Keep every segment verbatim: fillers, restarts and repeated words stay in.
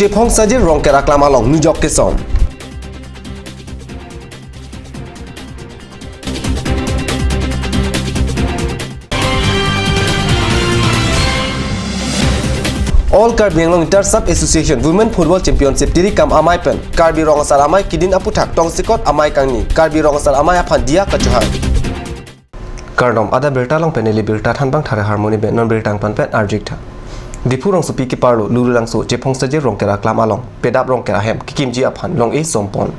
Chephong Sajir Rongker aklam along nujok kesom. All Karbi Anglong Inter Sub Association Women Football Championship tirikam amei pen Karbi Rong Asar Amei kedin aputhak tongsekot amei kangni Karbi Rong Asar Amei aphan diya kachohang. Kardom, adap birta along pen neli birta thanbang Thare Harmoni pen non birta angpan pen arjik tha. Diphu rongsopi keparlo Lurulangso Chephong Sajir Rongker aklam along pedap Rongker ahem kekimji aphan long-e sompon.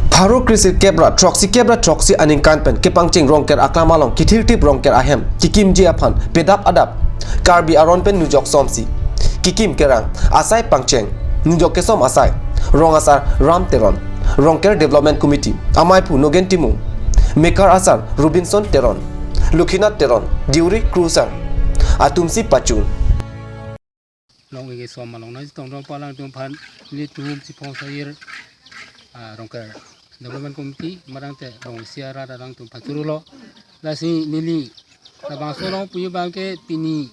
Pharo kre-sirkep ra throksi kep ra throksi aningkan pen kepangcheng Rongker aklam along kethirthip Rongker ahem kekimji aphan pedap adap Karbi aron pen nujok somsi kekim kerang asai pangcheng. Nujok kesom asai Rong Asar Ram Teron, Rongker Development Committee, Amaiphu Nogen Timung, Mekar Asar Robinson Teron, Lukhinath Teron, Deuri Kru Asar atumsi pachun. Long-e kesom along nangchetongdok pu alangtum aphan nelitum Chephong Sajir, ah, Rongker Development Committee, madang te rong isi arat alangtum pachuru lo. Lasi neli labangso along puji abangke pini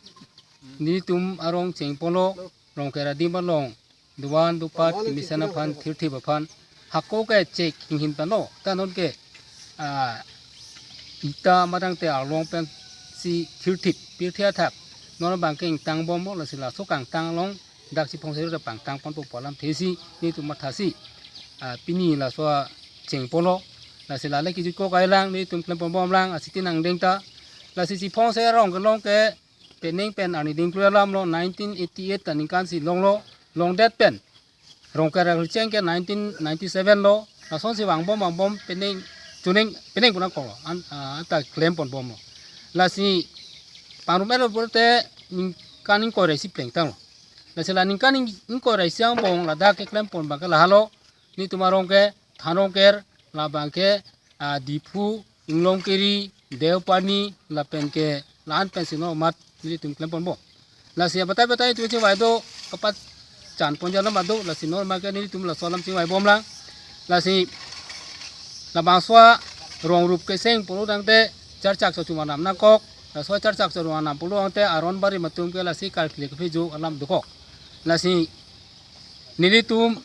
nelitum arong chengpolo, Rongker adim along dovan dopat kemesen aphan thirthip aphan hako ke chek hinghin pano, ta non ke, ah, ita madang te arlong pensi thirthip pirthe athak non abangke ingtang bomlo. Lasi laso kangtang along dak Chephong Sajir ta pangtang ponpo pu alamthe si nelitum mathasi, ah, pini laso chengpolo. Lasi lale kijut ko kailang nelitum klempon bomlang asiti nangdeng ta. Lasi Chephong Sajir arong kelong ke penang pen arni dingklu alam lo, nineteen eighty-eight aningkan si longlo, longdet pen Rongker akhri cheng ke nineteen ninety-seven lo, lasonsi vangbom vangbom penang chuning penang puna kolo, an, ah, anta klempon bomlo. Lasi pangrum elo pulote ningkan ingkoi ra isi plengtanglo. Lasi la ningkan ing-, ingkoi ra isi angbong ladak keklempon abangke lahelo, nelitum arong ke Than Rongker, labangke, ah, Diphu, Inglongkiri, Deopani, lapen ke la-an pensi non mat nelitum klempon bom. Lasi abatai batai tu chingvai do, kapachan ponji alam ado, lasi non abangke nelitum laso alam chingvai bomlang. Lasi labangso arong rup keseng pulo tangte charchak chojum anam nangkok, laso charchak chojum anam pulo tangte aron barim atum ke lasi karkli kepheju alam dokok. Lasi nelitum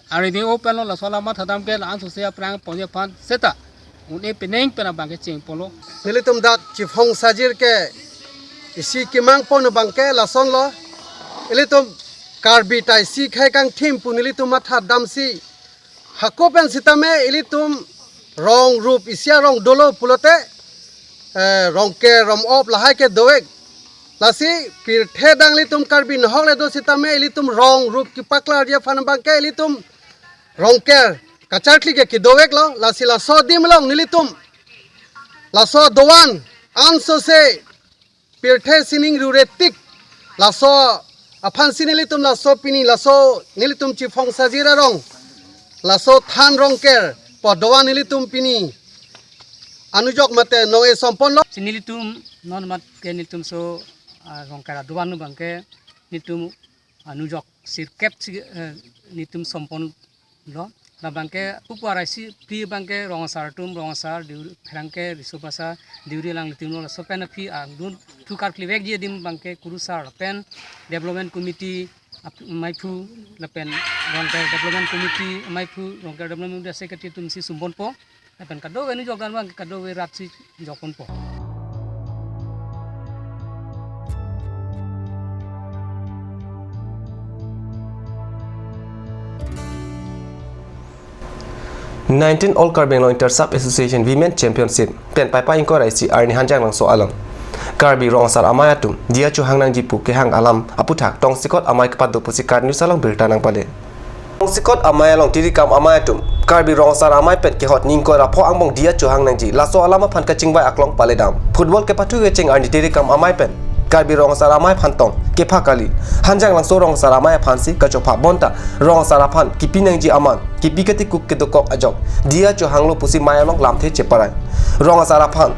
arni ding open lo, laso alam mathadam ke la-an sose aphrang ponji aphan seta un-e penang pen abangke chengpolo. Nelitum dak Chephong Sajir ke isi kemangpon abangke lasonlo. Ilitum Karbi ta isi khei kangthim pu nelitum mathadamsi hako pen sitame ilitum rong rup isi arong dolo pulote, eh, Rongker Rom Op lahai ke dovek. Lasi pirthe adang ilitum Karbi nahok le do sitame ilitum rong rup kepaklarji aphan abangke ilitum Rongker kacharkli ke kedoveklo. Lasi laso adim along nelitum laso dovan ansose pirthe sining rure tik, laso aphansi nelitum laso pini laso nelitum Chephong Sajir arong, laso Than Rongker pu dovan nelitum pini anujok mate nong-e somponlo. Si nelitum non mat ke nelitum so, ah, Rongker adovan abangke nelitum anujok sirkep si, eh, nelitum somponlo. Labangke upu araisi phli abangke Rong Asar atum, Rong Asar, Deuri, pherangke, Riso Basa, Deuri alanglitumlo, laso pen aphi angdun thu karklivekji adim abangke Kurusar lapen Development Committee ap-, Amaiphu lapen Rongker Development Committee, Amaiphu Rongker Development Committee Secretary atumsi sumbonpo. Lapen kadokave nujok dan abang kadokave rat si jokponpo. Nineteen All Karbi Anglong Inter Sub Association Women Championship pen Paipai ingkoi ra isi arni Hanjanglangso along Karbi Rong Asar Amei atum diya chohang nangji pu kehang alam aputhak tongsekot amei kepaduk pusi KAT News along birta nangpale. Tongsekot amei along tirikam amei atum Karbi Rong Asar Amei pen kehot ningkoi ra pho angbong diya chohang nangji, laso alam aphan kachingvai aklong paledam. Football kepathu kecheng arni tirikam amei pen Karbi Rong Asar Amei aphan tong kepha kali. Hanjanglangso Rong Asar Amei aphansi kachopha bonta Rong Asar aphan kipi nangji aman kipi katikuk kedokok ajok diya chohanglo pusi mei along lamthe cheparai. Rong Asar aphan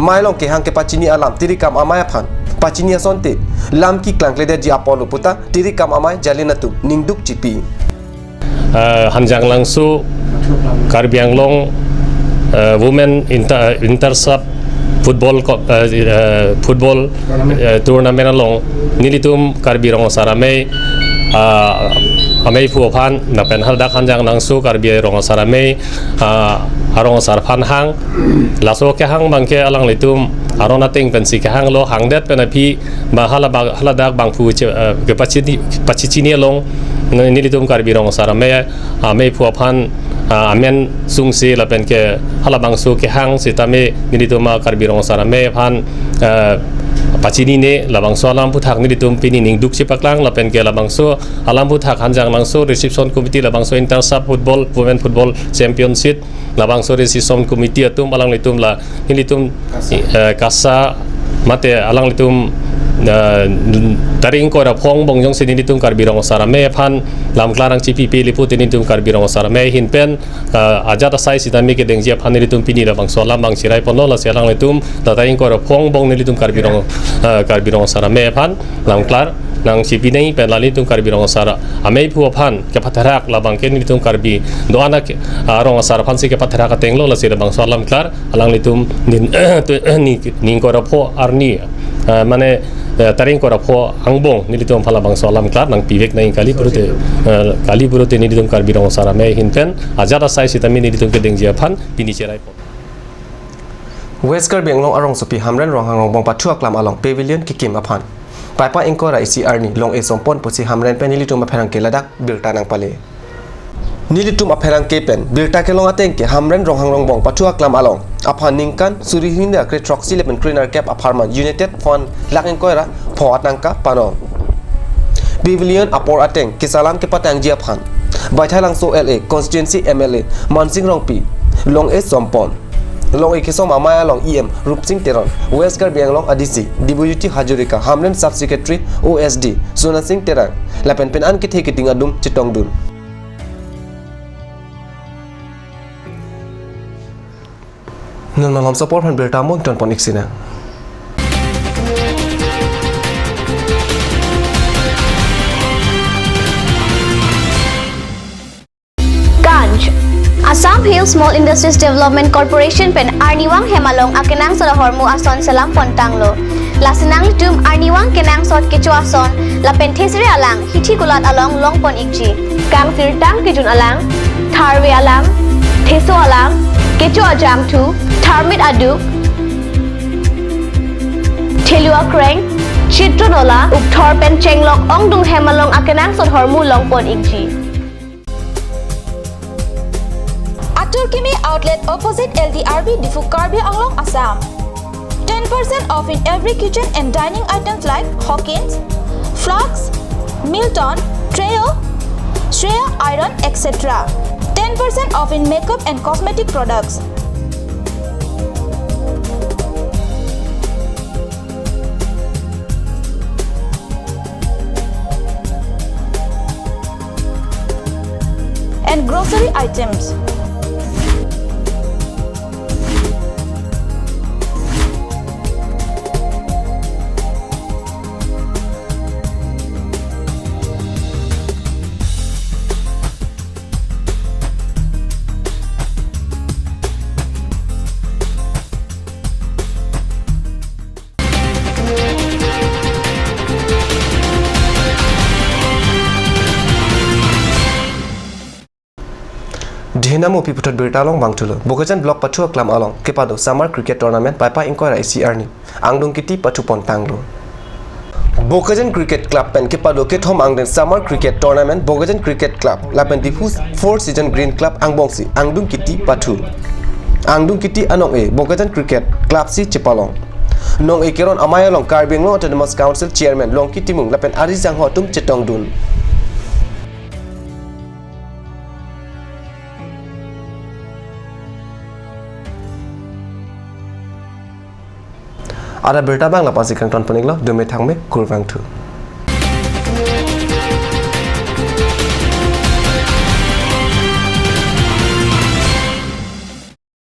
mei along kehang kepachini alam tirikam amei aphan pachini asonte lam keklangkledetji apotlo puta tirikam amei jalin atum ningduk chipi. Eh, Hanjanglangso Karbi Anglong, eh, Women Inter, Inter Sub Football Co-, eh, eh, Football, eh, Tournament along nelitum Karbi Rong Asar Amei ah, amei aphu aphan, lapen haladak hanjang nangso Karbi Rong Asar Amei, ah, arong asar aphan hang, laso kehang abangke alanglitum aron ateng pensi kehanglo, hangdet pen aphi, ba hala ba, haladak bangphu che, ah, kepachini, pachechini along, nelitum Karbi Rong Asar Amei, amei aphu aphan, ah, amen sungsi lapen ke halabangso kehang sitame nelitum a Karbi Rong Asar Amei aphan, ah, pachinine, labangso alam aphuthak nelitum pini ningduk chepaklang, lapen ke labangso alam aphuthak hanjang nangso reception committee, labangso inter sub football, women football championship, labangso reception committee atum alanglitum la nelitum, eh, KASA mate alanglitum, eh, tarik ingkoi ra pho angbong jongsi nelitum Karbi Rong Asar Amei aphan lamklar nangchipipele pute nelitum Karbi Rong Asar Amei ahin pen, ah, ajat asai sitame kedengji aphan nelitum pini labangso alam abang chirai ponlo, lasi alanglitum tarik ingkoi ra pho angbong nelitum Karbi Rong, ah, Karbi Rong Asar Amei aphan lamklar nangchipinei pen la nelitum Karbi Rong Asar Amei aphu aphan kepatherak labangke nelitum Karbi do-an a, ah, rong asar aphansi kepatherak atenglo, lasi labangso alamklar alanglitum nin, ni, ni ingkoi ra pho arni, ah, mane, eh, tarik ingkoi ra pho angbong nelitum aphan labangso alamklar nangpivek nang kali pulote, eh, kali pulote nelitum Karbi Rong Asar Amei ahin pen ajat asai sitame nelitum kedengji aphan pini chirai pon. West Karbi Anglong arongsopi Hamren Ronghang Rongbong pathu aklam along pavilion kekim aphan Paipai ingkoi ra isi arni Long-e Sompon pusi Hamren pen nelitum apherangke ladak birta nangpale. Nelitum apherangke pen birta kelong ateng ke Hamren Ronghang Rongbong pathu aklam along aphan ningkan suri hini ra kre throksi lapen kre nerkep apharman United Fund lakh ingkoi ra pho atangka panon. Pavilion apor ateng kesalam kepatangji aphan Baithalangso L A constituency M L A Mansing Rongpi, Long-e Sompon, Long-e Kesom Amei along E M Rupsing Teron, West Karbi Anglong A D C Debojyoti Hazarika, Hamren Sub Secretary O S D Sonasing Terang, lapen pen an kethe keding adum chetongdun. Non malom apor aphan birta mo ington pon iksinang. Ganj. Assam Hill Small Industries Development Corporation pen arnivang hem along akenangsot ahormu ason selam pontanglo. Lasi nanglitum arnivang kenangsot kecho ason lapen thesere alang hithi kulat along longpon ikji. Kangsirtang kejun alang, tharve alang, theso alang, kecho ajangthu, tharmit aduk, thelu akreng, chitron ola, ukthor pen chenglok ongdung hem along akenangsot ahormu longpon ikji. Atur Kimi Outlet, opposite L D R B, Diphu, Karbi Anglong, Assam. Ten percent off in every kitchen and dining items like Hawkins, Flax, Milton, Trio, Shreya Iron, et cetera. Ten percent off in makeup and cosmetic products. And grocery items. Dhinamo pi puthot birta along vangthulo. Bokajan Block pathu aklam along kepado Summer Cricket Tournament Paipai ingkoi ra isi arni angdung kiti pathu pontanglo. Bokajan Cricket Club pen kepado kethom angdeng Summer Cricket Tournament Bokajan Cricket Club lapen Diphu Four Season Green Club angbongsi angdung kiti pathu. Angdung kiti anong-e Bokajan Cricket Club si chepalong. Nong-e keron amei along Karbi Anglong Autonomous Council Chairman Longki Timung lapen ari jangho atum chetongdun. Ada birta abang la-ansi kangton pon iklo, dome thangme, kurvangthu.